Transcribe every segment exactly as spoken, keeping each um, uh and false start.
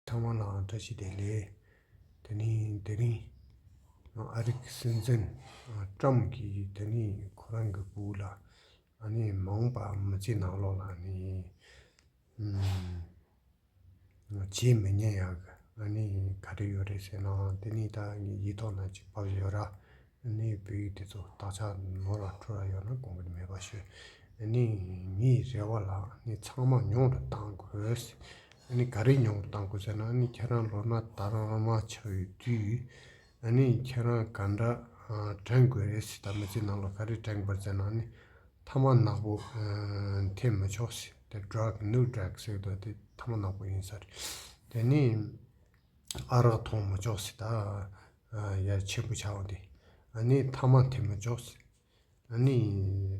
ཚང་མ་ལ་བཀྲ་ཤིས་བདེ་ལེགས། དེ་ནི་དེ་རིང་ཨ་རིའི་སྲིད་འཛིན་ཊམ་གྱིས་དེ་ནི་ཁོ་རང་གི་བུ་ལ་ཨ་ནི་མ་འོངས་པ་མི་ཚེ་ནང་ལོགས་ལ་ནི་ཨམ་བྱེད་མི་ཉན་ཡག་གི་ཨ་ནི་ག་རེ་ཡོད་རེད་ཟེར་ན། དེ་ནི་ད་ངའི་ཡིག་ཐོག་ན་ཅིག་ཕབ་ཡོད་ར། ཨ་ནི་བོད་ཡིག་དེ་ཚོ་དག་ཆ་ནོར་ལ་འཁྲུལ་ལ་ཡོད་ན་དགོངས་འགལ་མེད་པ་ཞུ། ཨ་ནི་ངའི་རེ་བ་ལ་ཨ་ནི་ཚང་མ་ཉུང་དུ་གཏང་དགོས། ཨ་ནི་ག་རེ་ཉུང་དུ་གཏང་དགོས་ཟེར་ན། ཨ་ནི་ཁྱེད་རང་ལོ་ན་ད་རང་རང་མ་ཆགས་ཡོད་དུས། ཨ་ནི་ཁྱེད་རང་ག་འདྲ་ཨ་དྲན་དགོས་རེད་ཟེར། ད་མི་ཚེ་ནང་ལ་ག་རེ་དྲན་དགོས་ཟེར་ན། ཨ་ནི་ཐ་མག་ནག་པོ་ཨ་འཐེན་མི་ཆོག་ཟེར། དེ་ཌྲག་ནོ་ཌྲག་ཟེར་དུས་དེ་ཐ་མག་ནག་པོ་ཡིན་ས་རེད། དེ་ནི་ཨ་རག་འཐུང་མི་ཆོག་ཟེར། ད་ཡར་ཆེན་པོ་ཆགས་འོང་དེ། ཨ་ནི་ཐ་མག་འཐེན་མི་ཆོག་ཟེར། ཨ་ནི་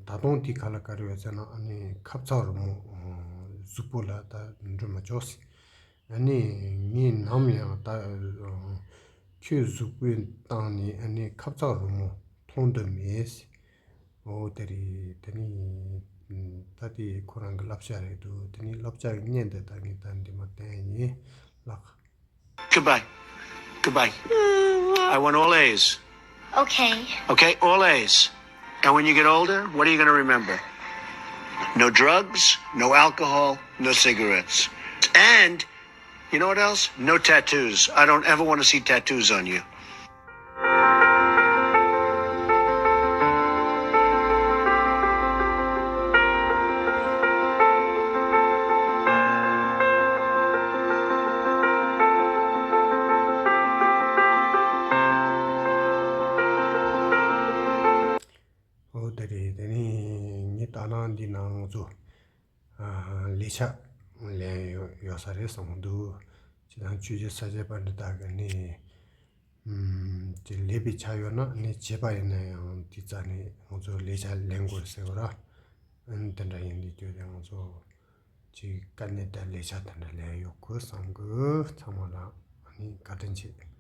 ད་དུང་དེ་ཁ་ལ་ག་རེ་ཡོད་ཟེར་ན། ཨ་ནི་ཁབ་ཚགས་རི་མོ་གཟུགས་པོ་ལ་ད་འགྲོ་མི་ཆོག་ཟེར། ཨ་ནི་ངས་ནམ་ཡང་ད་ཁྱོད་གཟུགས་པོའི་སྟེང་ནས་ཨ་ནི་ཁབ་ཚགས་རི་མོ་མཐོང་འདོད་མེད་ཟེར། འོ་དེ་རེད། དེ་ནི་ད་དེ་ཁོ་རང་གི་བསླབ་བྱ་རེད་འདུག་དེ་ནི་བསླབ་བྱ་གི་བརྙན་དེ་ད་ངས་ད་འདི་མ་བསྟན་ཡིན་ལགས། Goodbye. Goodbye. I want all A's. Okay. Okay, all A's. And when you get older, what are you going to remember? No drugs, no alcohol, no cigarettes. And you know what else? No tattoos. I don't ever want to see tattoos on you. འོ་དེ་རེད། དེ་ནི་ངས་ལྟ་ན་འདི་ནང་ང་ཚོ་ཨ་ལས་བྱ་ལེན་ཡོད་ཡོད་ས་རེད་བསམ་གྱི་འདུག་ཅི་དང་ཆོས་བརྒྱུད་ས་སྐྱ་པཎྜི་ཏ་གི་ནི་ཨམ་ཅི་ལས་པའི་ཆ་ཡོད་ན་ནི་བྱས་པ་ཡིན་ན་ཡང་དེ་རྩ་ནས་ང་ཚོ་ལས་བྱ་ལེན་དགོས་ཟེར་བ་ར། ཨ་ནི་དེ་འདྲ་ཡིན་དུས་དེ་ང་ཚོ་ཅིག་དཀའ་གནད་དང་ལས་བྱ་དེ་འདྲ་ལེན་ཡོད་དགོས་བསམ་གི། ཚང་མ་ལ་ཨ་ནི་བཀའ་དྲིན་ཆེ།